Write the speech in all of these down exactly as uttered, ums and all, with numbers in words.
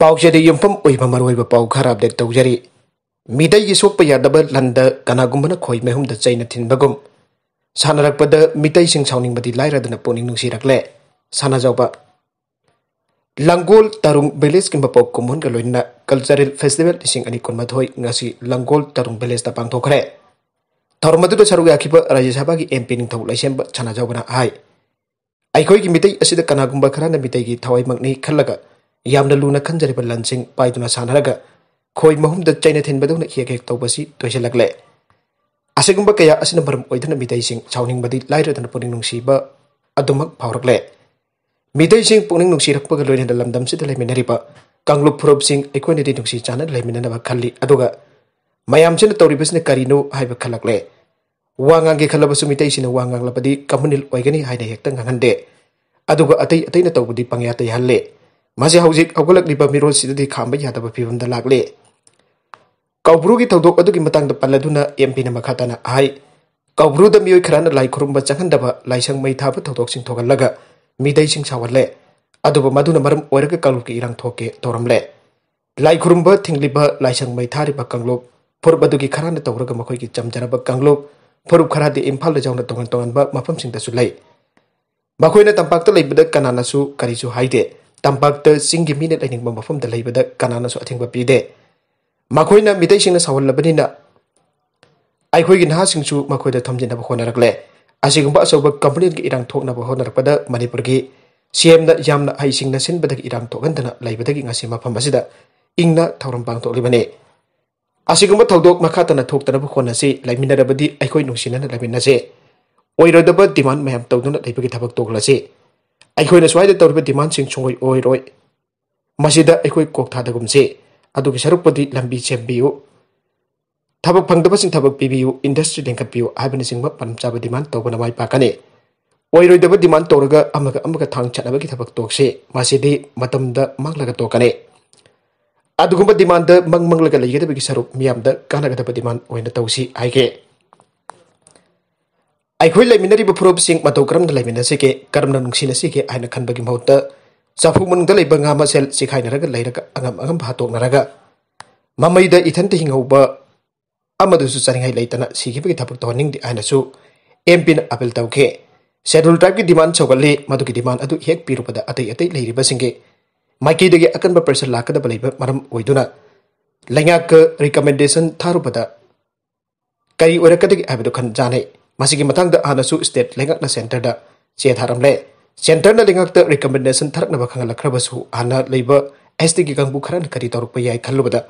ꯄꯥꯎꯆꯦꯗ ꯌꯨꯝꯐꯝ ꯑꯣꯏꯕ ꯃꯔꯨꯑꯣꯏꯕ ꯄꯥꯎ ꯈꯔ ꯑꯞꯗꯦꯠ ꯇꯧꯖꯔꯤ꯫ ꯃꯤꯇꯩꯒꯤ ꯁꯣꯛꯄ ꯌꯥꯗꯕ ꯂꯟꯗ ꯀꯅꯥꯒꯨꯝꯕꯅ ꯈꯣꯏ ꯃꯍꯨꯝꯗ ꯆꯩꯅ ꯊꯤꯟꯕꯒꯨꯝ, ꯁꯥꯟꯅꯔꯛꯄꯗ ꯃꯤꯇꯩꯁꯤꯡ ꯁꯥꯎꯅꯤꯡꯕꯗꯤ ꯂꯥꯏꯔꯗꯅ ꯄꯨꯛꯅꯤꯡ ꯅꯨꯡꯁꯤꯔꯛꯂꯦ꯫ ꯁꯥꯟꯅꯖꯧꯕ꯫ ꯂꯥꯡꯒꯣꯜ ꯇꯔꯨꯡ ꯚꯤꯂꯦꯖꯀꯤ ꯃꯄꯣꯛ ꯀꯨꯝꯑꯣꯟꯒ ꯂꯣꯏꯅꯅ ꯀꯜꯆꯔꯦꯜ ꯐꯦꯁꯇꯤꯚꯦꯜ ꯂꯤꯁꯤꯡ ꯑꯅꯤ ꯀꯨꯟꯃꯥꯊꯣꯏ ꯉꯁꯤ ꯂꯥꯡꯒꯣꯜ ꯇꯔꯨꯡ ꯚꯤꯂꯦꯖꯇ ꯄꯥꯡꯊꯣꯛꯈ꯭ꯔꯦ꯫ ꯊꯧꯔꯝ ꯑꯗꯨꯗ ꯁꯔꯨꯛ ꯌꯥꯈꯤꯕ ꯔꯥꯖ꯭ꯌ ꯁꯚꯥꯒꯤ ꯑꯦꯝ ꯄꯤ ꯅꯤꯡꯊꯧ ꯂꯩꯁꯦꯝꯕ ꯁꯅꯥꯖꯥꯎꯕꯅ ꯍꯥꯏ, ꯑꯩꯈꯣꯏꯒꯤ ꯃꯤꯇꯩ ꯑꯁꯤꯗ ꯀꯅꯥꯒꯨꯝꯕ ꯈꯔꯅ ꯃꯤꯇꯩꯒꯤ ꯊꯋꯥꯏꯃꯛꯅꯤ ꯈꯜꯂꯒ ꯌꯥꯝꯅ ꯂꯨꯅ ꯈꯟꯖꯔꯤꯕ ꯂꯟꯁꯤꯡ ꯄꯥꯏꯗꯨꯅ ꯁꯥꯟꯅꯔꯒ ꯈꯣꯏ ꯃꯍꯨꯝꯗ ꯆꯩꯅ ꯊꯤꯟꯕꯗꯧꯅ ꯍꯦꯛ ꯍꯦꯛ ꯇꯧꯕꯁꯤ ꯇꯣꯏꯁꯤꯜꯂꯛꯂꯦ꯫ ꯑꯁꯤꯒꯨꯝꯕ ꯀꯌꯥ ꯑꯁꯤꯅ ꯃꯔꯝ ꯑꯣꯏꯗꯨꯅ ꯃꯤꯇꯩꯁꯤꯡ ꯁꯥꯎꯅꯤꯡꯕꯗꯤ ꯂꯥꯏꯔꯗꯅ ꯄꯨꯛꯅꯤꯡ ꯅꯨꯡꯁꯤꯕ ꯑꯗꯨꯃꯛ ꯐꯥꯎꯔꯛꯂꯦ꯫ ꯃꯤꯇꯩꯁꯤꯡ ꯄꯨꯛꯅꯤꯡ ꯅꯨꯡꯁꯤꯔꯛꯄꯒ ꯂꯣꯏꯅꯅ ꯂꯝꯗꯝꯁꯤꯗ ꯂꯩꯃꯤꯟꯅꯔꯤꯕ ꯀꯥꯡꯂꯨꯞ ꯐꯨꯔꯨꯞꯁꯤꯡ ꯑꯩꯈꯣꯏꯅꯗꯤ ꯅꯨꯡꯁꯤ ꯆꯥꯟꯅꯅ ꯂꯩꯃꯤꯟꯅꯅꯕ ꯈꯜꯂꯤ, ꯑꯗꯨꯒ ꯃꯌꯥꯝꯁꯤꯅ ꯇꯧꯔꯤꯕꯁꯤꯅ ꯀꯔꯤꯅꯣ ꯍꯥꯏꯕ ꯈꯜꯂꯛꯂꯦ꯫ ꯋꯥ ꯉꯥꯡꯒꯦ ꯈꯜꯂꯕꯁꯨ ꯃꯤꯇꯩꯁꯤꯡꯅ ꯋꯥ ꯉꯥꯡꯂꯕꯗꯤ ꯀꯝꯃꯨꯅꯦꯜ ꯑꯣꯏꯒꯅꯤ ꯍꯥꯏꯅ ꯍꯦꯛꯇ ꯉꯥꯡꯍꯟꯗꯦ, ꯑꯗꯨꯒ ꯑꯇꯩ ꯑꯇꯩꯅ ꯇꯧꯕꯗꯤ ꯄꯪꯌꯥ ꯇꯩꯍꯜꯂꯦ꯫ ꯃꯁꯤ ꯍꯧꯖꯤꯛ ꯍꯧꯒꯠꯂꯛꯂꯤꯕ ꯃꯤꯔꯣꯜꯁꯤꯗꯗꯤ ꯈꯥꯝꯕ ꯌꯥꯗꯕ ꯐꯤꯕꯝꯗ ꯂꯥꯛꯂꯦ꯫ ꯀꯧꯕ꯭ꯔꯨꯒꯤ ꯊꯧꯗꯣꯛ ꯑꯗꯨꯒꯤ ꯃꯇꯥꯡꯗ ꯄꯜꯂꯗꯨꯅ ꯑꯦꯝ ꯄꯤꯅ ꯃꯈꯥ ꯇꯥꯅ ꯍꯥꯏ, ꯀꯧꯕ꯭ꯔꯨꯗ ꯃꯤꯑꯣꯏ ꯈꯔꯅ ꯂꯥꯏ ꯈꯨꯔꯨꯝꯕ ꯆꯪꯍꯟꯗꯕ, ꯂꯥꯏꯁꯪ ꯃꯩ ꯊꯥꯕ ꯊꯧꯗꯣꯛꯁꯤꯡ ꯊꯣꯛꯍꯜꯂꯒ ꯃꯤꯇꯩꯁꯤꯡ ꯁꯥꯎꯍꯜꯂꯦ꯫ ꯑꯗꯨꯕꯨ ꯃꯗꯨꯅ ꯃꯔꯝ ꯑꯣꯏꯔꯒ ꯀꯥꯡꯂꯨꯞꯀꯤ ꯏꯔꯥꯡ ꯊꯣꯛꯀꯦ ꯇꯧꯔꯝꯂꯦ꯫ ꯂꯥꯏ ꯈꯨꯔꯨꯝꯕ ꯊꯤꯡꯂꯤꯕ, ꯂꯥꯏꯁꯪ ꯃꯩ ꯊꯥꯔꯤꯕ ꯀꯥꯡꯂꯨꯞ ꯐꯨꯔꯨꯞ ꯑꯗꯨꯒꯤ ꯈꯔꯅ ꯇꯧꯔꯒ ꯃꯈꯣꯏꯒꯤ ꯆꯝꯖꯔꯕ ꯀꯥꯡꯂꯨꯞ ꯐꯨꯔꯨꯞ ꯈꯔꯗꯤ ꯏꯝꯐꯥꯜꯗ ꯌꯥꯎꯅ ꯇꯣꯉꯥꯟ ꯇꯣꯉꯥꯟꯕ ꯃꯐꯝꯁꯤꯡꯗꯁꯨ ꯂꯩ꯫ ꯃꯈꯣꯏꯅ ꯇꯝꯄꯥꯛꯇ ꯂꯩꯕꯗ ꯀꯅꯥꯅꯁꯨ ꯀꯔꯤꯁꯨ ꯍꯥꯏꯗꯦ꯫ ꯇꯝꯄꯥꯛꯇ ꯆꯤꯡꯒꯤ ꯃꯤꯅ ꯂꯩꯅꯤꯡꯕ ꯃꯐꯝꯗ ꯂꯩꯕꯗ ꯀꯅꯥꯅꯁꯨ ꯑꯊꯤꯡꯕ ꯄꯤꯗꯦ꯫ ꯃꯈꯣꯏꯅ ꯃꯤꯇꯩꯁꯤꯡꯅ ꯁꯥꯎꯍꯜꯂꯕꯅꯤꯅ ꯑꯩꯈꯣꯏꯒꯤ ꯅꯍꯥꯁꯤꯡꯁꯨ ꯃꯈꯣꯏꯗ ꯊꯝꯖꯤꯟꯅꯕ ꯍꯣꯠꯅꯔꯛꯂꯦ꯫ ꯑꯁꯤꯒꯨꯝꯕ ꯑꯆꯧꯕ ꯀꯝꯃꯨꯅꯦꯜꯒꯤ ꯏꯔꯥꯡ ꯊꯣꯛꯅꯕ ꯍꯣꯠꯅꯔꯛꯄꯗ ꯃꯅꯤꯄꯨꯔꯒꯤ ꯁꯤ ꯑꯦꯝꯅ ꯌꯥꯝꯅ ꯍꯩꯁꯤꯡꯅ ꯁꯤꯟꯕꯗꯒꯤ ꯏꯔꯥꯡ ꯊꯣꯛꯍꯟꯗꯅ ꯂꯩꯕꯗꯒꯤ ꯉꯁꯤ ꯃꯐꯝ ꯑꯁꯤꯗ ꯏꯪꯅ ꯊꯧꯔꯝ ꯄꯥꯡꯊꯣꯛꯂꯤꯕꯅꯤ꯫ ꯑꯁꯤꯒꯨꯝꯕ ꯊꯧꯗꯣꯛ ꯃꯈꯥ ꯇꯥꯅ ꯊꯣꯛꯇꯅꯕ ꯍꯣꯠꯅꯁꯤ꯫ ꯂꯩꯃꯤꯟꯅꯔꯕꯗꯤ ꯑꯩꯈꯣꯏ ꯅꯨꯡꯁꯤꯅꯅ ꯂꯩꯃꯤꯟꯅꯁꯤ꯫ ꯑꯣꯏꯔꯣꯏꯗꯕ ꯗꯤꯃꯥꯟ ꯃꯌꯥꯝ ꯇꯧꯗꯨꯅ ꯂꯩꯕꯒꯤ ꯊꯕꯛ ꯇꯣꯛꯂꯁꯤ꯫ ꯑꯩꯈꯣꯏꯅ ꯁ꯭ꯋꯥꯏꯗ ꯇꯧꯔꯤꯕ ꯗꯤꯃꯥꯟꯁꯤꯡ ꯁꯨꯡꯑꯣꯏ ꯑꯣꯏꯔꯣꯏ꯫ ꯃꯁꯤꯗ ꯑꯩꯈꯣꯏ ꯀꯣꯛ ꯊꯥꯗꯒꯨꯝꯁꯤ꯫ ꯑꯗꯨꯒꯤ ꯁꯔꯨꯛꯄꯨꯗꯤ ꯂꯝꯕꯤ ꯁꯦꯝꯕꯤꯌꯨ, ꯊꯕꯛ ꯐꯪꯗꯕꯁꯤꯡ ꯊꯕꯛ ꯄꯤꯕꯤꯌꯨ, ꯏꯟꯗꯁꯇ꯭ꯔꯤ ꯂꯤꯡꯈꯠꯄꯤꯌꯨ ꯍꯥꯏꯕꯅꯆꯤꯡꯕ ꯃꯔꯝ ꯆꯥꯕ ꯗꯤꯃꯥꯟ ꯇꯧꯕꯅ ꯃꯥꯏ ꯄꯥꯛꯀꯅꯤ꯫ ꯑꯣꯏꯔꯣꯏꯗꯕ ꯗꯤꯃꯥꯟ ꯇꯧꯔꯒ ꯑꯃꯒ ꯑꯃꯒ ꯊꯥꯡ ꯆꯠꯅꯕꯒꯤ ꯊꯕꯛ ꯇꯣꯛꯁꯤ꯫ ꯃꯁꯤꯗꯤ ꯃꯇꯝꯗ ꯃꯥꯡꯂꯒ ꯇꯣꯛꯀꯅꯤ꯫ ꯑꯗꯨꯒꯨꯝꯕ ꯗꯤꯃꯥꯟꯗ ꯃꯪ ꯃꯪꯂꯒ ꯂꯩꯒꯗꯕꯒꯤ ꯁꯔꯨꯛ ꯃꯤꯌꯥꯝꯗ ꯀꯥꯟꯅꯒꯗꯕ ꯗꯤꯃꯥꯟ ꯑꯣꯏꯅ ꯇꯧꯁꯤ ꯍꯥꯏꯒꯦ꯫ ꯑꯩꯈꯣꯏ ꯂꯩꯃꯤꯟꯅꯔꯤꯕ ꯐꯨꯔꯨꯞꯁꯤꯡ ꯃꯇꯧ ꯀꯔꯝꯅ ꯂꯩꯃꯤꯟꯅꯁꯤꯒꯦ, ꯀꯔꯝꯅ ꯅꯨꯡꯁꯤꯅꯁꯤꯒꯦ ꯍꯥꯏꯅ ꯈꯟꯕꯒꯤ ꯃꯍꯨꯠꯇ ꯆꯐꯨ ꯃꯅꯨꯡꯗ ꯂꯩꯕ ꯉꯥ ꯃꯁꯦꯜ ꯆꯤꯈꯥꯏꯅꯔꯒ ꯂꯩꯔꯒ ꯑꯉꯝ ꯑꯉꯝꯕ ꯍꯥꯠꯇꯣꯛꯅꯔꯒ ꯃꯃꯩꯗ ꯏꯊꯟꯇ ꯍꯤꯡꯍꯧꯕ ꯑꯃꯗꯨꯁꯨ ꯆꯥꯅꯤꯡꯉꯥꯏ ꯂꯩꯇꯅ ꯁꯤꯈꯤꯕꯒꯤ ꯊꯕꯛ ꯇꯧꯍꯟꯅꯤꯡꯗꯦ ꯍꯥꯏꯅꯁꯨ ꯑꯦꯝ ꯄꯤꯅ ꯑꯥꯄꯤꯜ ꯇꯧꯈꯤ꯫ ꯁꯦꯗꯨꯜ ꯇ꯭ꯔꯥꯏꯕꯀꯤ ꯗꯤꯃꯥꯟ ꯁꯧꯒꯠꯂꯤ꯫ ꯃꯗꯨꯒꯤ ꯗꯤꯃꯥꯟ ꯑꯗꯨ ꯍꯦꯛ ꯄꯤꯔꯨꯕꯗ ꯑꯇꯩ ꯑꯇꯩ ꯂꯩꯔꯤꯕꯁꯤꯡꯒꯤ ꯃꯥꯏꯀꯩꯗꯒꯤ ꯑꯀꯟꯕ ꯄ꯭ꯔꯦꯁꯔ ꯂꯥꯛꯀꯗꯕ ꯂꯩꯕ ꯃꯔꯝ ꯑꯣꯏꯗꯨꯅ ꯂꯩꯉꯥꯛꯀ ꯔꯤꯀꯃꯦꯟꯗꯦꯁꯟ ꯊꯥꯔꯨꯕꯗ ꯀꯔꯤ ꯑꯣꯏꯔꯛꯀꯗꯒꯦ ꯍꯥꯏꯕꯗꯨ ꯈꯟꯖꯥꯅꯩ꯫ ꯃꯁꯤꯒꯤ ꯃꯇꯥꯡꯗ ꯍꯥꯟꯅꯁꯨ ꯁ꯭ꯇꯦꯠ ꯂꯩꯉꯥꯛꯅ ꯁꯦꯟꯇꯔꯗ ꯆꯦ ꯊꯥꯔꯝꯂꯦ꯫ ꯁꯦꯟꯇꯔꯅ ꯂꯩꯉꯥꯛꯇ ꯔꯤꯀꯃꯦꯟꯗꯦꯁꯟ ꯊꯥꯔꯛꯅꯕ ꯈꯪꯍꯜꯂꯛꯈ꯭ꯔꯕꯁꯨ ꯍꯥꯟꯅ ꯂꯩꯕ ꯑꯦꯁ ꯇꯤꯒꯤ ꯀꯥꯡꯕꯨ ꯈꯔꯅ ꯀꯔꯤ ꯇꯧꯔꯛꯄ ꯌꯥꯏ ꯈꯜꯂꯨꯕꯗ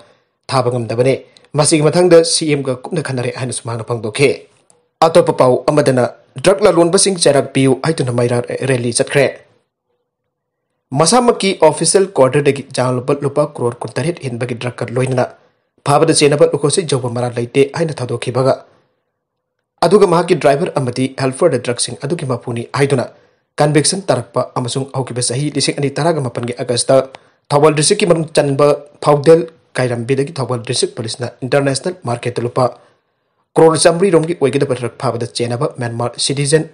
ꯊꯥꯕ ꯉꯝꯗꯕꯅꯤ꯫ ꯃꯁꯤꯒꯤ ꯃꯊꯪꯗ ꯁꯤ ꯑꯦꯝꯒ ꯀꯨꯞꯅ ꯈꯟꯅꯔꯦ ꯍꯥꯏꯅꯁꯨ ꯃꯍꯥꯛꯅ ꯐꯣꯡꯗꯣꯛꯈꯤ꯫ ꯑꯇꯣꯞꯄ ꯄꯥꯎ ꯑꯃꯗꯅ ꯗ꯭ꯔꯒ ꯂꯂꯣꯟꯕꯁꯤꯡ ꯆꯩꯔꯥꯛ ꯄꯤꯌꯨ ꯍꯥꯏꯗꯨꯅ ꯃꯩꯔꯥ ꯔꯦꯂꯤ ꯆꯠꯈ꯭ꯔꯦ꯫ ꯃꯁꯥꯃꯛꯀꯤ ꯑꯣꯐꯤꯁꯤꯌꯦꯜ ꯀ꯭ꯋꯥꯔꯇꯔꯗꯒꯤ ꯖꯥꯡꯂꯨꯕ ꯂꯨꯄꯥ ꯀ꯭ꯔꯣꯔ ꯀꯨꯟꯇꯔꯦꯠ ꯍꯦꯟꯕꯒꯤ ꯗ꯭ꯔꯒꯀ ꯂꯣꯏꯅꯅ ꯐꯥꯕꯗ ꯆꯦꯟꯅꯕ ꯂꯨꯈꯣꯁꯩ ꯖꯧꯕ ꯃꯔꯥꯜ ꯂꯩꯇꯦ ꯍꯥꯏꯅ ꯊꯥꯗꯣꯛꯈꯤꯕꯒ ꯑꯗꯨꯒ ꯃꯍꯥꯛꯀꯤ ꯗ꯭ꯔꯥꯏꯚꯔ ꯑꯃꯗꯤ ꯍꯦꯜꯄꯔꯗ ꯗ꯭ꯔꯒꯁꯤꯡ ꯑꯗꯨꯒꯤ ꯃꯄꯨꯅꯤ ꯍꯥꯏꯗꯨꯅ ꯀꯟꯚꯤꯛꯁꯟ ꯇꯥꯔꯛꯄ ꯑꯃꯁꯨꯡ ꯍꯧꯈꯤꯕ ꯆꯍꯤ ꯂꯤꯁꯤꯡ ꯑꯅꯤ ꯇꯔꯥꯒ ꯃꯥꯄꯟꯒꯤ ꯑꯥꯒꯁꯇ ꯊꯧꯕꯥꯜ ꯗꯤꯁꯇ꯭ꯔꯤꯛꯀꯤ ꯃꯅꯨꯡ ꯆꯟꯕ ꯐꯥꯎꯗꯦꯜ ꯀꯥꯏꯔꯝꯕꯤꯗꯒꯤ ꯊꯧꯕꯥꯜ ꯗꯤꯁꯇ꯭ꯔꯤꯛ ꯄꯨꯂꯤꯁꯅ ꯏꯟꯇꯔꯅꯦꯁꯅꯦꯜ ꯃꯥꯔꯀꯦꯠꯇ ꯂꯨꯄꯥ ꯀ꯭ꯔꯣꯔ ꯆꯥꯃꯔꯤ ꯔꯣꯝꯒꯤ ꯑꯣꯏꯒꯗꯕ ꯗ꯭ꯔꯒ ꯐꯥꯕꯗ ꯆꯦꯟꯅꯕ ꯃ꯭ꯌꯥꯟꯃꯥꯔ ꯁꯤꯇꯤꯖꯦꯟ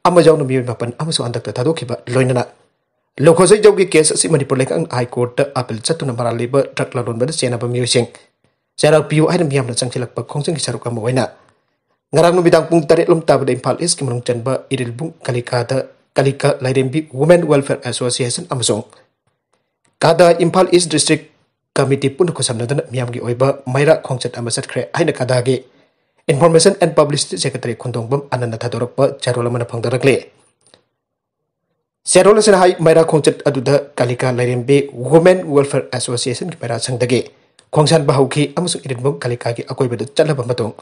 ꯑꯃ ꯌꯥꯎꯅ ꯃꯤꯑꯣꯏ ꯃꯥꯄꯟ ꯑꯃꯁꯨ ꯍꯟꯗꯛꯇ ꯊꯥꯗꯣꯛꯈꯤꯕ ꯂꯣꯏꯅꯅ ꯂꯨꯈꯣꯁꯩ ꯖꯧꯒꯤ ꯀꯦꯁ ꯑꯁꯤ ꯃꯅꯤꯄꯨꯔ ꯂꯩꯉꯥꯛꯅ ꯍꯥꯏ ꯀꯣꯔꯠꯇ ꯑꯥꯄꯤꯜ ꯆꯠꯇꯨꯅ ꯃꯔꯥꯜ ꯂꯩꯕ ꯗ꯭ꯔꯒ ꯂꯂꯣꯟꯕꯗ ꯆꯦꯟꯅꯕ ꯃꯤꯑꯣꯏꯁꯤꯡ ꯆꯩꯔꯥꯛ ꯄꯤꯌꯨ ꯍꯥꯏꯅ ꯃꯤꯌꯥꯝꯅ ꯆꯪꯁꯤꯜꯂꯛꯄ ꯈꯣꯡꯖꯪꯒꯤ ꯁꯔꯨꯛ ꯑꯃ ꯑꯣꯏꯅ ꯉꯔꯥꯡ ꯅꯨꯃꯤꯗꯥꯡ ꯄꯨꯡ ꯇꯔꯦꯠ ꯂꯣꯝ ꯇꯥꯕꯗ ꯏꯝꯐꯥꯜ ꯏꯁꯀꯤ ꯃꯅꯨꯡ ꯆꯟꯕ ꯏꯔꯤꯜꯕꯨꯡ ꯀꯥꯂꯤꯀꯥꯗ ꯀꯥꯂꯤꯀꯥ ꯂꯥꯏꯔꯦꯝꯕꯤ ꯋꯨꯃꯦꯟ ꯋꯦꯜꯐꯤꯌꯔ ꯑꯦꯁꯣꯁꯤꯌꯦꯁꯟ ꯑꯃꯁꯨꯡ ꯀꯥꯗꯥ ꯏꯝꯐꯥꯜ ꯏꯁ ꯗꯤꯁꯇ꯭ꯔꯤꯛ ꯀꯃꯤꯇꯤ ꯄꯨꯟꯅ ꯈꯨꯠꯁꯝꯅꯗꯨꯅ ꯃꯤꯌꯥꯝꯒꯤ ꯑꯣꯏꯕ ꯃꯩꯔꯥ ꯈꯣꯡꯆꯠ ꯑꯃ ꯆꯠꯈ꯭ꯔꯦ ꯍꯥꯏꯅ ꯀꯥꯗꯥꯒꯤ ꯏꯟꯐꯣꯔꯃꯦꯁꯟ ꯑꯦꯟ ꯄꯕ꯭ꯂꯤꯁꯤꯇꯤ ꯁꯦꯀ꯭ꯔꯦꯇꯔꯤ ꯈꯨꯟꯗꯣꯡꯕꯝ ꯑꯅꯟꯅ ꯊꯥꯗꯣꯔꯛꯄ ꯆꯦꯔꯣꯜ ꯑꯃꯅ ꯐꯣꯡꯗꯣꯔꯛꯂꯤ꯫ ꯆꯦꯔꯣꯜ ꯑꯁꯤꯅ ꯍꯥꯏ, ꯃꯩꯔꯥ ꯈꯣꯡꯆꯠ ꯑꯗꯨꯗ ꯀꯥꯂꯤꯀꯥ ꯂꯥꯏꯔꯦꯝꯕꯤ ꯋꯨꯃꯦꯟ ꯋꯦꯜꯐꯤꯌꯔ ꯑꯦꯁꯣꯁꯤꯌꯦꯁꯟꯒꯤ ꯃꯩꯔꯥ ꯁꯪꯗꯒꯤ ꯈꯣꯡꯁꯥꯟꯕ ꯍꯧꯈꯤ ꯑꯃꯁꯨꯡ ꯏꯔꯤꯜꯕꯨꯡ ꯀꯥꯂꯤꯀꯥꯒꯤ ꯑꯀꯣꯏꯕꯗ ꯆꯠꯂꯕ ꯃꯇꯨꯡ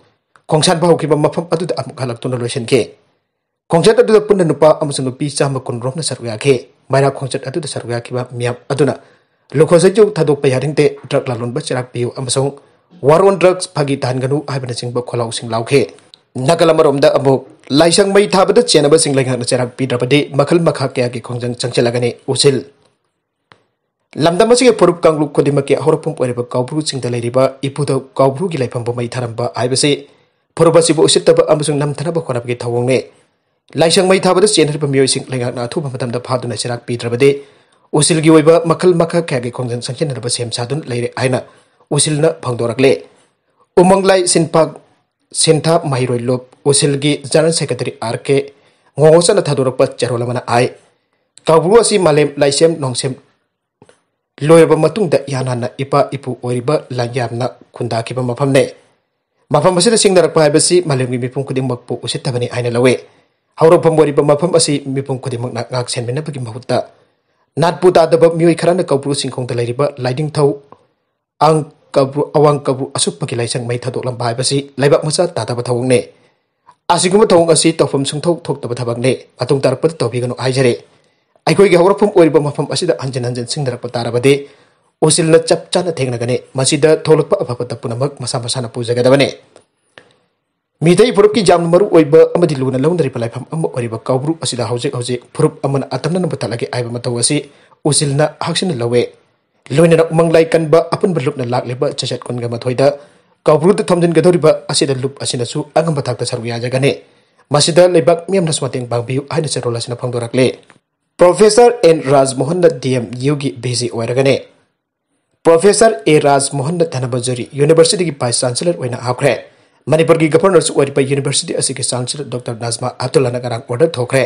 ꯈꯣꯡꯁꯥꯟꯕ ꯍꯧꯈꯤꯕ ꯃꯐꯝ ꯑꯗꯨꯗ ꯑꯃꯨꯛ ꯍꯜꯂꯛꯇꯨꯅ ꯂꯣꯏꯁꯤꯟꯈꯤ꯫ ꯈꯣꯡꯆꯠ ꯑꯗꯨꯗ ꯄꯨꯟꯅ ꯅꯨꯄꯥ ꯑꯃꯁꯨꯡ ꯅꯨꯄꯤ ꯆꯥꯝꯃ ꯀꯨꯟ ꯔꯣꯝꯅ ꯁꯔꯨꯛ ꯌꯥꯈꯤ꯫ ꯃꯩꯔꯥ ꯈꯣꯡꯆꯠ ꯑꯗꯨꯗ ꯁꯔꯨꯛ ꯌꯥꯈꯤꯕ ꯃꯤꯌꯥꯝ ꯑꯗꯨꯅ ꯂꯨꯈꯣꯁꯩꯖꯧ ꯊꯥꯗꯣꯛꯄ ꯌꯥꯅꯤꯡꯗꯦ, ꯗ꯭ꯔꯒ ꯂꯂꯣꯟꯕ ꯆꯩꯔꯥꯛ ꯄꯤꯌꯨ ꯑꯃꯁꯨꯡ ꯋꯥꯔ ꯑꯣꯟ ꯗ꯭ꯔꯒꯁ ꯐꯥꯒꯤ ꯇꯥꯍꯟꯒꯅꯨ ꯍꯥꯏꯕꯅꯆꯤꯡꯕ ꯈꯣꯜꯂꯥꯎꯁꯤꯡ ꯂꯥꯎꯈꯤ꯫ ꯅꯥꯀꯜ ꯑꯃꯔꯣꯝꯗ ꯑꯃꯨꯛ ꯂꯥꯏꯁꯪ ꯃꯩ ꯊꯥꯕꯗ ꯆꯦꯟꯅꯕꯁꯤꯡ ꯂꯩꯉꯥꯛꯅ ꯆꯩꯔꯥꯛ ꯄꯤꯗ꯭ꯔꯕꯗꯤ ꯃꯈꯜ ꯃꯈꯥ ꯀꯌꯥꯒꯤ ꯈꯣꯡꯖꯪ ꯆꯪꯁꯤꯜꯂꯒꯅꯤ꯫ ꯎꯁꯤꯜ꯫ ꯂꯝꯗꯝ ꯑꯁꯤꯒꯤ ꯐꯨꯔꯨꯞ ꯀꯥꯡꯂꯨꯞ ꯈꯨꯗꯤꯡꯃꯛꯀꯤ ꯍꯧꯔꯛꯐꯝ ꯑꯣꯏꯔꯤꯕ ꯀꯥꯎꯕ꯭ꯔꯨ ꯆꯤꯡꯗ ꯂꯩꯔꯤꯕ ꯏꯄꯨꯗ ꯀꯥꯎꯕ꯭ꯔꯨꯒꯤ ꯂꯩꯐꯝꯕꯨ ꯃꯩ ꯊꯥꯔꯝꯕ ꯍꯥꯏꯕꯁꯤ ꯐꯨꯔꯨꯞ ꯑꯁꯤꯕꯨ ꯎꯁꯤꯠꯇꯕ ꯑꯃꯁꯨꯡ ꯅꯝꯊꯅꯕ ꯍꯣꯠꯅꯕꯒꯤ ꯊꯧꯑꯣꯡꯅꯤ꯫ ꯂꯥꯏꯁꯪ ꯃꯩ ꯊꯥꯕꯗ ꯆꯦꯟꯅꯔꯤꯕ ꯃꯤꯑꯣꯏꯁꯤꯡ ꯂꯩꯉꯥꯛꯅ ꯑꯊꯨꯕ ꯃꯇꯝꯗ ꯐꯥꯗꯨꯅ ꯆꯩꯔꯥꯛ ꯄꯤꯗ꯭ꯔꯕꯗꯤ ꯎꯁꯤꯜꯒꯤ ꯑꯣꯏꯕ ꯃꯈꯜ ꯃꯈꯜ ꯀꯌꯥꯒꯤ ꯈꯣꯡꯖꯪ ꯆꯪꯁꯤꯟꯅꯅꯕ ꯁꯦꯝ ꯁꯥꯗꯨꯅ ꯂꯩꯔꯦ ꯍꯥꯏꯅ ꯎꯁꯤꯜꯅ ꯐꯣꯡꯗꯣꯔꯛꯂꯦ꯫ ꯎꯃꯪꯂꯥꯏ ꯁꯤꯟꯐꯥꯛ ꯁꯤꯟꯊꯥ ꯃꯍꯩꯔꯣꯏ ꯂꯨꯞ ꯎꯁꯤꯜꯒꯤ ꯖꯦꯅꯔꯦꯜ ꯁꯦꯀ꯭ꯔꯦꯇꯔꯤ ꯑꯥꯔ ꯀꯦ ꯉꯣꯉꯣꯆꯥꯅ ꯊꯥꯗꯣꯔꯛꯄ ꯆꯦꯔꯣꯜ ꯑꯃꯅ ꯍꯥꯏ, ꯀꯥꯎꯕ꯭ꯔꯨ ꯑꯁꯤ ꯃꯥꯂꯦꯝ ꯂꯥꯏꯁꯦꯝ ꯅꯣꯡꯁꯦꯝ ꯂꯣꯏꯔꯕ ꯃꯇꯨꯡꯗ ꯏꯍꯥꯟ ꯍꯥꯟꯅ ꯏꯄꯥ ꯏꯄꯨ ꯑꯣꯏꯔꯤꯕ ꯂꯥꯏꯌꯥꯝꯅ ꯈꯨꯟꯗꯥꯈꯤꯕ ꯃꯐꯝꯅꯤ꯫ ꯃꯐꯝ ꯑꯁꯤꯗ ꯁꯤꯡꯅꯔꯛꯄ ꯍꯥꯏꯕꯁꯤ ꯃꯥꯂꯦꯝꯒꯤ ꯃꯤꯄꯨꯝ ꯈꯨꯗꯤꯡꯃꯛꯄꯨ ꯎꯁꯤꯠꯇꯕꯅꯤ ꯍꯥꯏꯅ ꯂꯧꯏ꯫ ꯍꯧꯔꯛꯐꯝ ꯑꯣꯏꯔꯤꯕ ꯃꯐꯝ ꯑꯁꯤ ꯃꯤꯄꯨꯝ ꯈꯨꯗꯤꯡꯃꯛꯅ ꯉꯥꯛ ꯁꯦꯟꯃꯤꯟꯅꯕꯒꯤ ꯃꯍꯨꯠꯇ ꯅꯥꯠꯄꯨ ꯇꯥꯗꯕ ꯃꯤꯑꯣꯏ ꯈꯔꯅ ꯀꯧꯕ꯭ꯔꯨ ꯆꯤꯡꯈꯣꯡꯗ ꯂꯩꯔꯤꯕ ꯂꯥꯏꯅꯤꯡꯊꯧ ꯑꯪ ꯀꯧꯕ꯭ꯔꯨ, ꯑꯋꯥꯡ ꯀꯧꯕ꯭ꯔꯨ ꯑꯁꯨꯞꯄꯒꯤ ꯂꯥꯏꯁꯪ ꯃꯩ ꯊꯥꯗꯣꯛꯂꯝꯕ ꯍꯥꯏꯕꯁꯤ ꯂꯩꯕꯥꯛ ꯃꯆꯥ ꯇꯥꯗꯕ ꯊꯧꯑꯣꯡꯅꯤ꯫ ꯑꯁꯤꯒꯨꯝꯕ ꯊꯧꯑꯣꯡ ꯑꯁꯤ ꯇꯧꯐꯝ ꯁꯨꯡꯊꯣꯛ ꯊꯣꯛꯇꯕ ꯊꯕꯛꯅꯤ꯫ ꯃꯇꯨꯡ ꯇꯥꯔꯛꯄꯗ ꯇꯧꯕꯤꯒꯅꯨ ꯍꯥꯏꯖꯔꯤ꯫ ꯑꯩꯈꯣꯏꯒꯤ ꯍꯧꯔꯛꯐꯝ ꯑꯣꯏꯔꯤꯕ ꯃꯐꯝ ꯑꯁꯤꯗ ꯍꯟꯖꯤꯟ ꯍꯟꯖꯤꯟ ꯁꯤꯡꯅꯔꯛꯄ ꯇꯥꯔꯕꯗꯤ ꯎꯁꯤꯜꯅ ꯆꯞ ꯆꯥꯅ ꯊꯦꯡꯅꯒꯅꯤ꯫ ꯃꯁꯤꯗ ꯊꯣꯛꯂꯛꯄ ꯑꯐ ꯐꯠꯇ ꯄꯨꯝꯅꯃꯛ ꯃꯁꯥ ꯃꯁꯥꯅ ꯄꯨꯖꯒꯗꯕꯅꯤ꯫ ꯃꯤꯇꯩ ꯐꯨꯔꯨꯞꯀꯤ ꯌꯥꯝꯅ ꯃꯔꯨ ꯑꯣꯏꯕ ꯑꯃꯗꯤ ꯂꯨꯅ ꯂꯧꯅꯔꯤꯕ ꯂꯥꯏꯐꯝ ꯑꯃ ꯑꯣꯏꯔꯤꯕ ꯀꯧꯕ꯭ꯔꯨ ꯑꯁꯤꯗ ꯍꯧꯖꯤꯛ ꯍꯧꯖꯤꯛ ꯐꯨꯔꯨꯞ ꯑꯃꯅ ꯑꯇꯝꯅꯅ ꯃꯨꯊꯠꯂꯒꯦ ꯍꯥꯏꯕ ꯃꯇꯧ ꯑꯁꯤ ꯎꯁꯤꯜꯅ ꯍꯛꯆꯤꯟꯅ ꯂꯧꯋꯦ꯫ ꯂꯣꯏꯅꯅ ꯎꯃꯪ ꯂꯥꯏ ꯀꯟꯕ ꯑꯄꯨꯟꯕ ꯂꯨꯞꯅ ꯂꯥꯛꯂꯤꯕ ꯆꯩꯆꯠ ꯀꯨꯟꯒ ꯃꯥꯊꯣꯏꯗ ꯀꯧꯕ꯭ꯔꯨꯗ ꯊꯣꯝꯖꯤꯟꯒꯗꯧꯔꯤꯕ ꯑꯁꯤꯗ ꯂꯨꯞ ꯑꯁꯤꯅꯁꯨ ꯑꯉꯝꯕ ꯊꯥꯛꯇ ꯁꯔꯨꯛ ꯌꯥꯖꯒꯅꯤ꯫ ꯃꯁꯤꯗ ꯂꯩꯕꯥꯛ ꯃꯤꯌꯥꯝꯅꯁꯨ ꯃꯇꯦꯡ ꯄꯥꯡꯕꯤꯌꯨ ꯍꯥꯏꯅ ꯆꯦꯔꯣꯜ ꯑꯁꯤꯅ ꯐꯣꯡꯗꯣꯔꯛꯂꯤ꯫ ꯄ꯭ꯔꯣꯐꯦꯁꯔ ꯑꯦꯟ ꯔꯥꯖꯃꯣꯍꯟꯅ ꯗꯤ ꯑꯦꯝ ꯌꯨꯒꯤ ꯚꯤ ꯁꯤ ꯑꯣꯏꯔꯒꯅꯤ꯫ ꯄ꯭ꯔꯣꯐꯦꯁꯔ ꯑꯦ ꯔꯥꯖꯃꯣꯍꯟꯅ ꯙꯅꯕꯖꯔꯤ ꯌꯨꯅꯤꯚꯔꯁꯤꯇꯤꯒꯤ ꯚꯥꯏꯁ ꯆꯥꯟꯁꯦꯂꯔ ꯑꯣꯏꯅ ꯍꯥꯞꯈ꯭ꯔꯦ꯫ ꯃꯅꯤꯄꯨꯔꯒꯤ ꯒꯚꯔꯅꯔꯁꯨ ꯑꯣꯏꯔꯤꯕ ꯌꯨꯅꯤꯚꯔꯁꯤꯇꯤ ꯑꯁꯤꯒꯤ ꯆꯥꯟꯁꯦꯂꯔ ꯗꯣꯛꯇꯔ ꯅꯖꯃꯥ ꯑꯞꯇꯨꯜꯂꯥꯅ ꯉꯔꯥꯡ ꯑꯣꯔꯗꯔ ꯊꯣꯛꯈ꯭ꯔꯦ꯫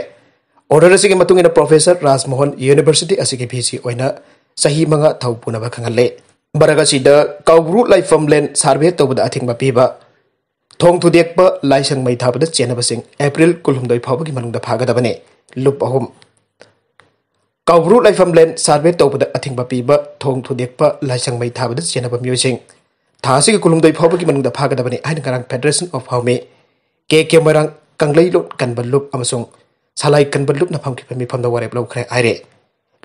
ꯑꯣꯔꯗꯔ ꯑꯁꯤꯒꯤ ꯃꯇꯨꯡ ꯏꯟꯅ ꯄ꯭ꯔꯣꯐꯦꯁꯔ ꯔꯥꯖꯃꯣꯍꯟ ꯌꯨꯅꯤꯚꯔꯁꯤꯇꯤ ꯑꯁꯤꯒꯤ ꯚꯤ ꯁꯤ ꯑꯣꯏꯅ ꯆꯍꯤ ꯃꯉꯥ ꯊꯧ ꯄꯨꯅꯕ ꯈꯪꯍꯜꯂꯦ꯫ ꯃꯔꯛ ꯑꯁꯤꯗ ꯀꯧꯕ꯭ꯔꯨ ꯂꯥꯏꯐꯝꯂꯦꯟ ꯁꯥꯔꯚꯦ ꯇꯧꯕꯗ ꯑꯊꯤꯡꯕ ꯄꯤꯕ, ꯊꯣꯡ ꯊꯨꯗꯦꯛꯄ, ꯂꯥꯏꯁꯪ ꯃꯩ ꯊꯥꯕꯗ ꯆꯦꯟꯅꯕꯁꯤꯡ ꯑꯦꯄ꯭ꯔꯤꯜ ꯀꯨꯟꯍꯨꯝꯗꯣꯏ ꯐꯥꯎꯕꯒꯤ ꯃꯅꯨꯡꯗ ꯐꯥꯒꯗꯕꯅꯤ꯫ ꯂꯨꯞ ꯑꯍꯨꯝ꯫ ꯀꯧꯕ꯭ꯔꯨ ꯂꯥꯏꯐꯝꯂꯦꯟ ꯁꯥꯔꯚꯦ ꯇꯧꯕꯗ ꯑꯊꯤꯡꯕ ꯄꯤꯕ, ꯊꯣꯡ ꯊꯨꯗꯦꯛꯄ, ꯂꯥꯏꯁꯪ ꯃꯩ ꯊꯥꯕꯗ ꯆꯦꯟꯅꯕ ꯃꯤꯑꯣꯏꯁꯤꯡ ꯊꯥ ꯑꯁꯤꯒꯤ ꯀꯨꯟꯍꯨꯝꯗꯣꯏ ꯐꯥꯎꯕꯒꯤ ꯃꯅꯨꯡꯗ ꯐꯥꯒꯗꯕꯅꯤ ꯍꯥꯏꯅ ꯉꯔꯥꯡ ꯐꯦꯗꯔꯦꯁꯟ ꯑꯣꯐ ꯍꯥꯎꯃꯤ, ꯀꯦ ꯀꯦ ꯃꯣꯏꯔꯥꯡ, ꯀꯪꯂꯩꯔꯣꯜ ꯀꯟꯕ ꯂꯨꯞ ꯑꯃꯁꯨꯡ ꯁꯂꯥꯏ ꯀꯟꯕ ꯂꯨꯞꯅ ꯐꯝꯈꯤꯕ ꯃꯤꯐꯝꯗ ꯋꯥꯔꯦꯞ ꯂꯧꯈ꯭ꯔꯦ ꯍꯥꯏꯔꯦ꯫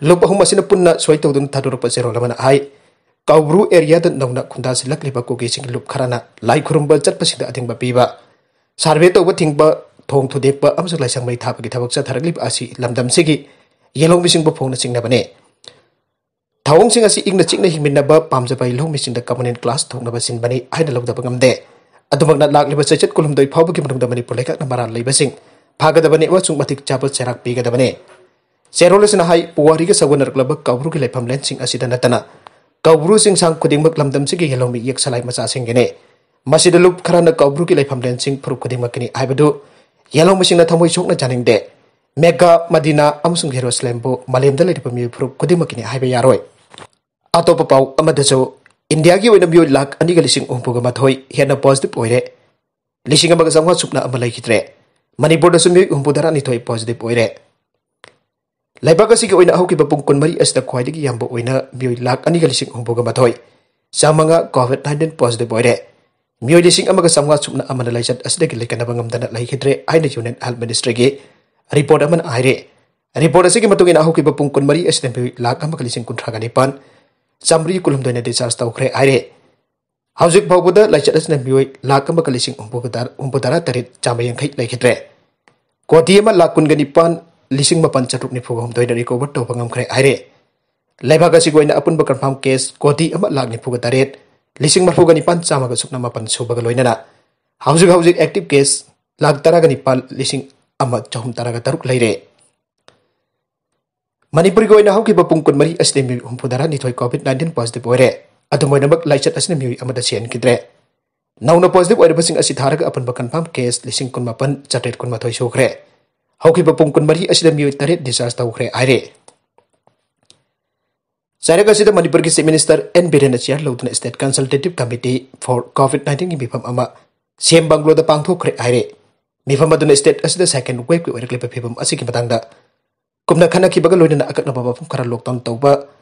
ꯂꯨꯞ ꯑꯍꯨꯝ ꯑꯁꯤꯅ ꯄꯨꯟꯅ ꯁꯣꯏ ꯇꯧꯗꯨꯅ ꯊꯥꯗꯣꯔꯛꯄ ꯆꯦꯔꯣꯜ ꯑꯃꯅ ꯍꯥꯏ, ꯀꯧꯕ꯭ꯔꯨ ꯑꯦꯔꯤꯌꯥꯗ ꯅꯧꯅ ꯈꯨꯟꯗꯥꯁꯤꯜꯂꯛꯂꯤꯕ ꯀꯨꯀꯤꯁꯤꯡꯒꯤ ꯂꯨꯞ ꯈꯔꯅ ꯂꯥꯏ ꯈꯨꯔꯨꯝꯕ ꯆꯠꯄꯁꯤꯡꯗ ꯑꯊꯤꯡꯕ ꯄꯤꯕ, ꯁꯥꯔꯚꯦ ꯇꯧꯕ ꯊꯤꯡꯕ, ꯊꯣꯡ ꯊꯨꯗꯦꯛꯄ ꯑꯃꯁꯨꯡ ꯂꯥꯏꯁꯪ ꯃꯩ ꯊꯥꯕꯒꯤ ꯊꯕꯛ ꯆꯠꯊꯔꯛꯂꯤꯕ ꯑꯁꯤ ꯂꯝꯗꯝꯁꯤꯒꯤ ꯌꯦꯜꯍꯧꯃꯤꯁꯤꯡꯕꯨ ꯐꯣꯡꯅ ꯆꯤꯡꯅꯕꯅꯤ꯫ ꯊꯧꯑꯣꯡꯁꯤꯡ ꯑꯁꯤ ꯏꯪꯅ ꯆꯤꯛꯅ ꯍꯤꯡꯃꯤꯟꯅꯕ ꯄꯥꯝꯖꯕ ꯌꯦꯜꯍꯧꯃꯤꯁꯤꯡꯗ ꯀꯃꯟ ꯀ꯭ꯂꯥꯁ ꯊꯣꯛꯅꯕ ꯁꯤꯟꯕꯅꯤ ꯍꯥꯏꯅ ꯂꯧꯗꯕ ꯉꯝꯗꯦ꯫ ꯑꯗꯨꯃꯛꯅ ꯂꯥꯛꯂꯤꯕ ꯆꯩꯆꯠ ꯀꯨꯟꯍꯨꯝꯗꯣꯏ ꯐꯥꯎꯕꯒꯤ ꯃꯅꯨꯡꯗ ꯃꯅꯤꯄꯨꯔ ꯂꯩꯉꯥꯛꯅ ꯃꯔꯥꯜ ꯂꯩꯕꯁꯤꯡ ꯐꯥꯒꯗꯕꯅꯤ ꯑꯃꯁꯨꯡ ꯃꯇꯤꯛ ꯆꯥꯕ ꯆꯩꯔꯥꯛ ꯄꯤꯒꯗꯕꯅꯤ꯫ ꯆꯦꯔꯣꯜ ꯑꯁꯤꯅ ꯍꯥꯏ, ꯄꯨꯋꯥꯔꯤꯒ ꯁꯥꯒꯣꯟꯅꯔꯛꯂꯕ ꯀꯧꯕ꯭ꯔꯨꯒꯤ ꯂꯩꯐꯝꯂꯦꯟꯁꯤꯡ ꯑꯁꯤꯗ ꯅꯠꯇꯅ ꯀꯧꯕ꯭ꯔꯨ ꯆꯤꯡꯁꯥꯡ ꯈꯨꯗꯤꯡꯃꯛ ꯂꯝꯗꯝꯁꯤꯒꯤ ꯌꯦꯜꯍꯧꯃꯤ ꯌꯦꯛ ꯁꯂꯥꯏ ꯃꯆꯥꯁꯤꯡꯒꯤꯅꯤ꯫ ꯃꯁꯤꯗ ꯂꯨꯞ ꯈꯔꯅ ꯀꯧꯕ꯭ꯔꯨꯒꯤ ꯂꯩꯐꯝꯂꯦꯟꯁꯤꯡ ꯐꯨꯔꯨꯞ ꯈꯨꯗꯤꯡꯃꯛꯀꯤꯅꯤ ꯍꯥꯏꯕꯗꯨ ꯌꯦꯜꯍꯧꯃꯤꯁꯤꯡꯅ ꯊꯃꯣꯏ ꯁꯣꯛꯅ ꯌꯥꯅꯤꯡꯗꯦ꯫ ꯃꯦꯒꯥ, ꯃꯗꯤꯅꯥ ꯑꯃꯁꯨꯡ ꯖꯦꯔꯨꯁꯂꯦꯝꯕꯨ ꯃꯥꯂꯦꯝꯗ ꯂꯩꯔꯤꯕ ꯃꯤꯑꯣꯏ ꯐꯨꯔꯨꯞ ꯈꯨꯗꯤꯡꯃꯛꯀꯤꯅꯤ ꯍꯥꯏꯕ ꯌꯥꯔꯣꯏ꯫ ꯑꯇꯣꯞꯄ ꯄꯥꯎ ꯑꯃꯗꯁꯨ, ꯏꯟꯗꯤꯌꯥꯒꯤ ꯑꯣꯏꯅ ꯃꯤꯑꯣꯏ ꯂꯥꯈ ꯑꯅꯤꯒ ꯂꯤꯁꯤꯡ ꯍꯨꯝꯐꯨꯒ ꯃꯥꯊꯣꯏ ꯍꯦꯟꯅ ꯄꯣꯖꯤꯇꯤꯚ ꯑꯣꯏꯔꯦ꯫ ꯂꯤꯁꯤꯡ ꯑꯃꯒ ꯆꯥꯝꯃꯉꯥ ꯁꯨꯞꯅ ꯑꯃ ꯂꯩꯈꯤꯗ꯭ꯔꯦ꯫ ꯃꯅꯤꯄꯨꯔꯗꯁꯨ ꯃꯤꯑꯣꯏ ꯍꯨꯝꯐꯨ ꯇꯔꯥꯅꯤꯊꯣꯏ ꯄꯣꯖꯤꯇꯤꯚ ꯑꯣꯏꯔꯦ꯫ ꯂꯩꯕꯥꯛ ꯑꯁꯤꯒꯤ ꯑꯣꯏꯅ ꯍꯧꯈꯤꯕ ꯄꯨꯡ ꯀꯨꯟꯃꯔꯤ ꯑꯁꯤꯗ ꯈ꯭ꯋꯥꯏꯗꯒꯤ ꯌꯥꯝꯕ ꯑꯣꯏꯅ ꯃꯤꯑꯣꯏ ꯂꯥꯈ ꯑꯅꯤꯒ ꯂꯤꯁꯤꯡ ꯍꯨꯝꯐꯨꯒ ꯃꯥꯊꯣꯏ ꯆꯥꯝꯃꯉꯥ ꯀꯣꯚꯤꯗ ꯅꯥꯏꯟꯇꯤꯟ ꯄꯣꯖꯤꯇꯤꯚ ꯑꯣꯏꯔꯦ꯫ ꯃꯤꯑꯣꯏ ꯂꯤꯁꯤꯡ ꯑꯃꯒ ꯆꯥꯝꯃꯉꯥ ꯁꯨꯞꯅ ꯑꯃꯅ ꯂꯥꯏꯆꯠ ꯑꯁꯤꯗꯒꯤ ꯂꯩꯀꯠꯅꯕ ꯉꯝꯗꯅ ꯂꯩꯈꯤꯗ꯭ꯔꯦ ꯍꯥꯏꯅ ꯌꯨꯅꯤꯌꯟ ꯍꯦꯜꯊ ꯃꯤꯅꯤꯁꯇ꯭ꯔꯤꯒꯤ ꯔꯤꯄꯣꯔꯠ ꯑꯃꯅ ꯍꯥꯏꯔꯦ꯫ ꯔꯤꯄꯣꯔꯠ ꯑꯁꯤꯒꯤ ꯃꯇꯨꯡ ꯏꯟꯅ ꯍꯧꯈꯤꯕ ꯄꯨꯡ ꯀꯨꯟꯃꯔꯤ ꯑꯁꯤꯗ ꯃꯤꯑꯣꯏ ꯂꯥꯈ ꯑꯃꯒ ꯂꯤꯁꯤꯡ ꯀꯨꯟꯊ꯭ꯔꯥꯒ ꯅꯤꯄꯥꯟ ꯆꯥꯝꯃꯔꯤ ꯀꯨꯟꯍꯨꯝꯗꯣꯏꯅ ꯗꯤꯁꯆꯥꯔꯖ ꯇꯧꯈ꯭ꯔꯦ ꯍꯥꯏꯔꯦ꯫ ꯍꯧꯖꯤꯛ ꯐꯥꯎꯕꯗ ꯂꯥꯏꯆꯠ ꯑꯁꯤꯅ ꯃꯤꯑꯣꯏ ꯂꯥꯈ ꯑꯃꯒ ꯂꯤꯁꯤꯡ ꯍꯨꯝꯐꯨ ꯇꯔꯥ, ꯍꯨꯝꯐꯨ ꯇꯔꯥ ꯇꯔꯦꯠ ꯆꯥꯝꯃ ꯌꯥꯡꯈꯩ ꯂꯩꯈꯤꯗ꯭ꯔꯦ꯫ ꯀꯣꯇꯤ ꯑꯃ ꯂꯥꯈ ꯀꯨꯟꯒ ꯅꯤꯄꯥꯟ ꯂꯤꯁꯤꯡ ꯃꯥꯄꯟ ꯆꯥꯇ꯭ꯔꯨꯛ ꯅꯤꯐꯨꯒ ꯍꯨꯝꯗꯣꯏꯅ ꯔꯤꯀꯣꯚꯔ ꯇꯧꯕ ꯉꯝꯈ꯭ꯔꯦ ꯍꯥꯏꯔꯦ꯫ ꯂꯩꯕꯥꯛ ꯑꯁꯤꯒꯤ ꯑꯣꯏꯅ ꯑꯄꯨꯟꯕ ꯀꯟꯐꯥꯔꯝ ꯀꯦꯁ ꯀꯣꯇꯤ ꯑꯃ ꯂꯥꯈ ꯅꯤꯐꯨꯒ ꯇꯔꯦꯠ ꯂꯤꯁꯤꯡ ꯃꯔꯤꯐꯨꯒ ꯅꯤꯄꯥꯟ ꯆꯥꯝꯃꯒ ꯁꯨꯞꯅ ꯃꯥꯄꯟ ꯁꯨꯕꯒ ꯂꯣꯏꯅꯅ ꯍꯧꯖꯤꯛ ꯍꯧꯖꯤꯛ ꯑꯦꯛꯇꯤꯚ ꯀꯦꯁ ꯂꯥꯈ ꯇꯔꯥꯒ ꯅꯤꯄꯥꯟ ꯂꯤꯁꯤꯡ ꯑꯃ ꯆꯍꯨꯝ ꯇꯔꯥꯒ ꯇꯔꯨꯛ ꯂꯩꯔꯦ꯫ ꯃꯅꯤꯄꯨꯔꯒꯤ ꯑꯣꯏꯅ ꯍꯧꯈꯤꯕ ꯄꯨꯡ ꯀꯨꯟꯃꯔꯤ ꯑꯁꯤꯗ ꯃꯤꯑꯣꯏ ꯍꯨꯝꯐꯨ ꯇꯔꯥꯅꯤꯊꯣꯏ ꯀꯣꯚꯤꯗ ꯅꯥꯏꯟꯇꯤꯟ ꯄꯣꯖꯤꯇꯤꯚ ꯑꯣꯏꯔꯦ꯫ ꯑꯗꯨꯝ ꯑꯣꯏꯅꯃꯛ, ꯂꯥꯏꯆꯠ ꯑꯁꯤꯅ ꯃꯤꯑꯣꯏ ꯑꯃꯗ ꯁꯤꯍꯟꯈꯤꯗ꯭ꯔꯦ꯫ ꯅꯧꯅ ꯄꯣꯖꯤꯇꯤꯚ ꯑꯣꯏꯔꯤꯕꯁꯤꯡ ꯑꯁꯤ ꯊꯥꯔꯒ ꯑꯄꯨꯟꯕ ꯀꯟꯐꯥꯔꯝ ꯀꯦꯁ ꯂꯤꯁꯤꯡ ꯀꯨꯟꯃꯥꯄꯟ ꯆꯥꯇ꯭ꯔꯦꯠ ꯀꯨꯟꯃꯥꯊꯣꯏ ꯁꯨꯈ꯭ꯔꯦ꯫ ꯍꯧꯈꯤꯕ ꯄꯨꯡ ꯀꯨꯟꯃꯔꯤ ꯑꯁꯤꯗ ꯃꯤꯑꯣꯏ ꯇꯔꯦꯠ ꯗꯤꯁꯆꯥꯔꯖ ꯇꯧꯈ꯭ꯔꯦ ꯍꯥꯏꯔꯦ꯫ ꯆꯩꯔꯛ ꯑꯁꯤꯗ ꯃꯅꯤꯄꯨꯔꯒꯤ ꯆꯤꯐ ꯃꯤꯅꯤꯁꯇꯔ ꯑꯦꯟ ꯕꯤꯔꯦꯟꯅ ꯆꯤꯌꯥꯔ ꯂꯧꯗꯨꯅ ꯁ꯭ꯇꯦꯠ ꯀꯟꯁꯜꯇꯦꯇꯤꯚ ꯀꯃꯤꯇꯤ ꯐꯣꯔ ꯀꯣꯚꯤꯗ ꯅꯥꯏꯟꯇꯤꯟꯒꯤ ꯃꯤꯐꯝ ꯑꯃ ꯁꯤꯑꯦꯝ ꯕꯪꯒ꯭ꯂꯣꯗ ꯄꯥꯡꯊꯣꯛꯈ꯭ꯔꯦ ꯍꯥꯏꯔꯦ꯫ ꯃꯤꯐꯝ ꯑꯗꯨꯅ ꯁ꯭ꯇꯦꯠ ꯑꯁꯤꯗ ꯁꯦꯀꯦꯟ ꯋꯦꯚꯀꯤ ꯑꯣꯏꯔꯛꯂꯤꯕ ꯐꯤꯕꯝ ꯑꯁꯤꯒꯤ ꯃꯇꯥꯡꯗ ꯀꯨꯞꯅ ꯈꯟꯅꯈꯤꯕꯒ ꯂꯣꯏꯅꯅ ꯑꯀꯛꯅꯕ ꯃꯐꯝ ꯈꯔ ꯂꯣꯛꯗꯥꯎꯟ ꯇꯧꯕ,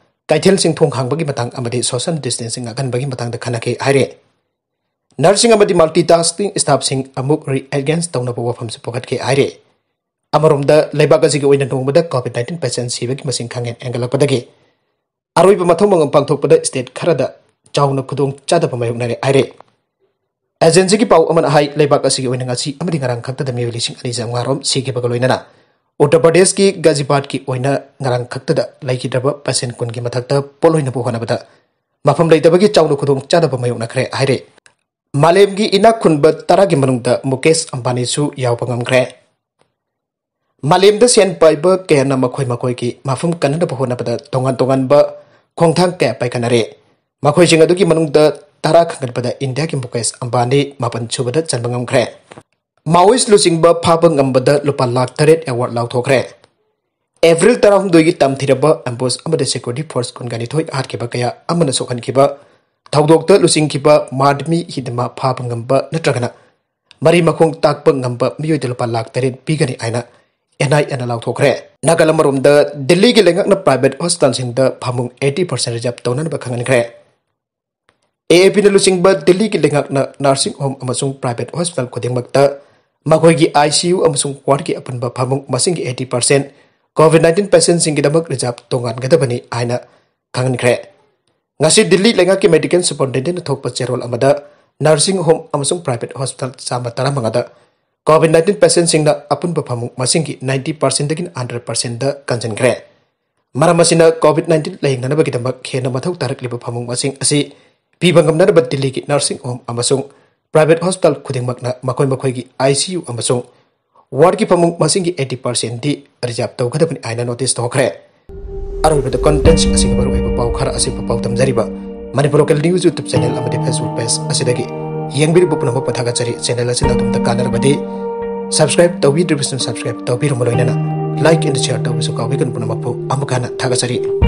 ꯀꯩꯊꯦꯜꯁꯤꯡ ꯊꯣꯡ ꯍꯥꯡꯕꯒꯤ ꯃꯇꯥꯡ ꯑꯃꯗꯤ ꯁꯣꯁꯤꯌꯦꯜ ꯗꯤꯁꯇꯦꯟꯁꯤꯡ ꯉꯥꯛꯍꯟꯕꯒꯤ ꯃꯇꯥꯡꯗ ꯈꯟꯅꯈꯤ ꯍꯥꯏꯔꯦ꯫ ꯅꯔꯁꯁꯤꯡ ꯑꯃꯗꯤ ꯃꯜꯇꯤ ꯇꯥꯁꯀꯤꯡ ꯁ꯭ꯇꯥꯐꯁꯤꯡ ꯑꯃꯨꯛ ꯔꯤꯑꯦꯟꯒꯦꯖ ꯇꯧꯅꯕ ꯋꯥꯐꯝꯁꯨ ꯄꯨꯈꯠꯈꯤ ꯍꯥꯏꯔꯦ꯫ ꯑꯃꯔꯣꯝꯗ, ꯂꯩꯕꯥꯛ ꯑꯁꯤꯒꯤ ꯑꯣꯏꯅ ꯅꯣꯡꯃꯗ ꯀꯣꯚꯤꯗ ꯅꯥꯏꯟꯇꯤꯟ ꯄꯦꯁꯦꯟ ꯁꯤꯕꯒꯤ ꯃꯁꯤꯡ ꯈꯪꯍꯦꯟ ꯍꯦꯟꯒꯠꯂꯛꯄꯗꯒꯤ ꯑꯔꯣꯏꯕ ꯃꯊꯧ ꯃꯉꯝ ꯄꯥꯡꯊꯣꯛꯄꯗ ꯁ꯭ꯇꯦꯠ ꯈꯔꯗ ꯆꯥꯎꯅ ꯈꯨꯗꯣꯡ ꯆꯥꯗꯕ ꯃꯥꯌꯣꯛꯅꯔꯦ ꯍꯥꯏꯔꯦ꯫ ꯑꯦꯖꯦꯟꯁꯤꯒꯤ ꯄꯥꯎ ꯑꯃꯅ ꯍꯥꯏ, ꯂꯩꯕꯥꯛ ꯑꯁꯤꯒꯤ ꯑꯣꯏꯅ ꯉꯁꯤ ꯑꯃꯗꯤ ꯉꯔꯥꯡ ꯈꯛꯇꯗ ꯃꯤꯑꯣꯏ ꯂꯤꯁꯤꯡ ꯑꯅꯤ ꯆꯥꯝꯃꯉꯥ ꯔꯣꯝ ꯁꯤꯈꯤꯕꯒ ꯂꯣꯏꯅꯅ ꯎꯠꯇꯔ ꯄ꯭ꯔꯗꯦꯁꯀꯤ ꯒꯥꯖꯤꯌꯥꯕꯥꯗꯀꯤ ꯑꯣꯏꯅ ꯉꯔꯥꯡ ꯈꯛꯇꯗ ꯂꯩꯈꯤꯗ꯭ꯔꯕ ꯄꯦꯁꯦꯟ ꯀꯨꯟꯒꯤ ꯃꯊꯛꯇ ꯄꯣꯠꯂꯣꯏꯅꯕ ꯍꯣꯠꯅꯕꯗ ꯃꯐꯝ ꯂꯩꯇꯕꯒꯤ ꯆꯥꯎꯅ ꯈꯨꯗꯣꯡ ꯆꯥꯗꯕ ꯃꯥꯌꯣꯛꯅꯈ꯭ꯔꯦ ꯍꯥꯏꯔꯦ꯫ ꯃꯥꯂꯦꯝꯒꯤ ꯏꯅꯥꯛ ꯈꯨꯟꯕ ꯇꯔꯥꯒꯤ ꯃꯅꯨꯡꯗ ꯃꯨꯀꯦꯁ ꯑꯝꯕꯥꯅꯤꯁꯨ ꯌꯥꯎꯕ ꯉꯝꯈ꯭ꯔꯦ꯫ ꯃꯥꯂꯦꯝꯗ ꯁꯦꯟ ꯄꯥꯏꯕ ꯀꯌꯥꯅ ꯃꯈꯣꯏ ꯃꯈꯣꯏꯒꯤ ꯃꯐꯝ ꯀꯟꯅꯅꯕ ꯍꯣꯠꯅꯕꯗ ꯇꯣꯉꯥꯟ ꯇꯣꯉꯥꯟꯕ ꯈꯣꯡꯊꯥꯡ ꯀꯌꯥ ꯄꯥꯏꯈꯠꯅꯔꯦ꯫ ꯃꯈꯣꯏꯁꯤꯡ ꯑꯗꯨꯒꯤ ꯃꯅꯨꯡꯗ ꯇꯔꯥ ꯈꯟꯒꯠꯄꯗ ꯏꯟꯗꯤꯌꯥꯒꯤ ꯃꯨꯀꯦꯁ ꯑꯝꯕꯥꯅꯤ ꯃꯥꯄꯟ ꯁꯨꯕꯗ ꯆꯟꯕ ꯉꯝꯈ꯭ꯔꯦ꯫ ꯃꯥꯑꯣꯏꯁ ꯂꯨꯆꯤꯡꯕ ꯐꯥꯕ ꯉꯝꯕꯗ ꯂꯨꯄꯥ ꯂꯥꯈ ꯇꯔꯦꯠ ꯑꯦꯋꯥꯔꯗ ꯂꯥꯎꯊꯣꯛꯈ꯭ꯔꯦ꯫ ꯑꯦꯄ꯭ꯔꯤꯜ ꯇꯔꯥꯍꯨꯝꯗꯣꯏꯒꯤ ꯇꯝꯊꯤꯔꯕ ꯑꯦꯝꯕꯨꯁ ꯑꯃꯗ ꯁꯦꯀ꯭ꯌꯨꯔꯤꯇꯤ ꯐꯣꯔꯁ ꯀꯨꯟꯒ ꯅꯤꯊꯣꯏ ꯍꯥꯠꯈꯤꯕ ꯀꯌꯥ ꯑꯃꯅ ꯁꯣꯛꯍꯟꯈꯤꯕ ꯊꯧꯗꯣꯛꯇ ꯂꯨꯆꯤꯡꯈꯤꯕ ꯃꯥꯔꯃꯤ ꯍꯤꯗꯃꯥ ꯐꯥꯕ ꯉꯝꯕ ꯅꯠꯇ꯭ꯔꯒꯅ ꯃꯔꯤ ꯃꯈꯣꯡ ꯇꯥꯛꯄ ꯉꯝꯕ ꯃꯤꯑꯣꯏꯗ ꯂꯨꯄꯥ ꯂꯥꯈ ꯇꯔꯦꯠ ꯄꯤꯒꯅꯤ ꯍꯥꯏꯅ ꯑꯦꯟ ꯑꯥꯏ ꯑꯦꯅ ꯂꯥꯎꯊꯣꯛꯈ꯭ꯔꯦ꯫ ꯅꯥꯀꯜ ꯑꯃꯔꯣꯝꯗ, ꯗꯤꯜꯂꯤꯒꯤ ꯂꯩꯉꯥꯛꯅ ꯄ꯭ꯔꯥꯏꯚꯦꯠ ꯍꯣꯁꯄꯤꯇꯥꯜꯁꯤꯡꯗ ꯐꯃꯨꯡ ꯑꯩꯠꯇꯤ ꯄꯥꯔꯁꯦꯟ ꯔꯤꯖꯥꯔꯚ ꯇꯧꯅꯅꯕ ꯈꯪꯍꯟꯈ꯭ꯔꯦ꯫ ꯑꯦ ꯑꯦ ꯄꯤꯅ ꯂꯨꯆꯤꯡꯕ ꯗꯤꯜꯂꯤꯒꯤ ꯂꯩꯉꯥꯛꯅ ꯅꯔꯁꯤꯡ ꯍꯣꯝ ꯑꯃꯁꯨꯡ ꯄ꯭ꯔꯥꯏꯚꯦꯠ ꯍꯣꯁꯄꯤꯇꯥꯜ ꯈꯨꯗꯤꯡꯃꯛꯇ ꯃꯈꯣꯏꯒꯤ ꯑꯥꯏ ꯁꯤ ꯌꯨ ꯑꯃꯁꯨꯡ ꯋꯥꯔꯗꯀꯤ ꯑꯄꯨꯟꯕ ꯐꯃꯨꯡ ꯃꯁꯤꯡꯒꯤ ꯑꯩꯠꯇꯤ ꯄꯥꯔꯁꯦꯟ ꯀꯣꯚꯤꯗ ꯅꯥꯏꯟꯇꯤꯟ ꯄꯦꯁꯦꯟꯁꯤꯡꯒꯤꯗꯃꯛ ꯔꯤꯖꯥꯔꯚ ꯇꯣꯉꯥꯟꯒꯗꯕꯅꯤ ꯍꯥꯏꯅ ꯈꯪꯍꯟꯈ꯭ꯔꯦ꯫ ꯉꯁꯤ ꯗꯤꯜꯂꯤ ꯂꯩꯉꯥꯛꯀꯤ ꯃꯦꯗꯤꯀꯦꯜ ꯁꯨꯄꯔꯤꯟꯇꯦꯟꯗꯦꯟꯠꯅ ꯊꯣꯛꯄ ꯆꯦꯔꯣꯜ ꯑꯃꯗ ꯅꯔꯁꯤꯡ ꯍꯣꯝ ꯑꯃꯁꯨꯡ ꯄ꯭ꯔꯥꯏꯚꯦꯠ ꯍꯣꯁꯄꯤꯇꯥꯜ ꯆꯥꯝꯃ ꯇꯔꯥꯃꯉꯥꯗ ꯀꯣꯚꯤꯗ ꯅꯥꯏꯟꯇꯤꯟ ꯄꯦꯁꯦꯟꯁꯤꯡꯅ ꯑꯄꯨꯟꯕ ꯐꯃꯨꯡ ꯃꯁꯤꯡꯒꯤ ꯅꯥꯏꯟꯇꯤ ꯄꯥꯔꯁꯦꯟꯗꯒꯤꯅ ꯍꯟꯗ꯭ꯔꯦꯠ ꯄꯥꯔꯁꯦꯟꯗ ꯀꯟꯁꯤꯟꯈ꯭ꯔꯦ꯫ ꯃꯔꯝ ꯑꯁꯤꯅ ꯀꯣꯚꯤꯗ ꯅꯥꯏꯟꯇꯤꯟ ꯂꯥꯌꯦꯡꯅꯅꯕꯒꯤꯗꯃꯛ ꯍꯦꯟꯅ ꯃꯊꯧ ꯇꯥꯔꯛꯂꯤꯕ ꯐꯃꯨꯡ ꯃꯁꯤꯡ ꯑꯁꯤ ꯄꯤꯕ ꯉꯝꯅꯅꯕ ꯗꯤꯜꯂꯤꯒꯤ ꯅꯔꯁꯤꯡ ꯍꯣꯝ ꯑꯃꯁꯨꯡ ꯄ꯭ꯔꯥꯏꯚꯦꯠ ꯍꯣꯁꯄꯤꯇꯥꯜ ꯈꯨꯗꯤꯡꯃꯛꯅ ꯃꯈꯣꯏ ꯃꯈꯣꯏꯒꯤ ꯑꯥꯏ ꯁꯤ ꯌꯨ ꯑꯃꯁꯨꯡ ꯋꯥꯔꯗꯀꯤ ꯐꯃꯨꯡ ꯃꯁꯤꯡꯒꯤ ꯑꯩꯠꯇꯤ ꯄꯥꯔꯁꯦꯟꯗꯤ ꯔꯤꯖꯥꯔꯚ ꯇꯧꯒꯗꯕꯅꯤ ꯍꯥꯏꯅ ꯅꯣꯇꯤꯁ ꯇꯧꯈ꯭ꯔꯦ꯫ ꯑꯔꯣꯏꯕꯗ ꯀꯟꯇꯦꯟꯠꯁꯤꯡ ꯑꯁꯤꯒꯤ ꯃꯔꯨꯑꯣꯏꯕ ꯄꯥꯎ ꯈꯔ ꯑꯁꯤ ꯄꯥꯎ ꯇꯝꯖꯔꯤꯕ Manipur local news YouTube channel ꯑꯃꯗꯤ ꯐꯦꯁꯕꯨꯛ ꯄꯦꯖ ꯑꯁꯤꯗꯒꯤ ꯌꯦꯡꯕꯤꯔꯤꯕ ꯄꯨꯝꯅꯃꯛꯄꯨ ꯊꯥꯒꯠꯆꯔꯤ꯫ ꯆꯦꯅꯦꯜ ꯑꯁꯤꯅ ꯑꯗꯣꯝꯗ ꯀꯥꯟꯅꯔꯕꯗꯤ ꯁꯕꯁꯀ꯭ꯔꯥꯏꯕ ꯇꯧꯕꯤꯗ꯭ꯔꯤꯕꯁꯤꯡ ꯁꯕꯁꯀ꯭ꯔꯥꯏꯕ ꯇꯧꯕꯤꯔꯝꯕ ꯂꯣꯏꯅꯅ ꯂꯥꯏꯛ ꯑꯦꯟ ꯁꯤꯌꯔ ꯇꯧꯕꯁꯨ ꯀꯥꯎꯕꯤꯒꯅꯨ꯫ ꯄꯨꯝꯅꯃꯛꯄꯨ ꯑꯃꯨꯛ ꯍꯟꯅ ꯊꯥꯒꯠꯆꯔꯤ꯫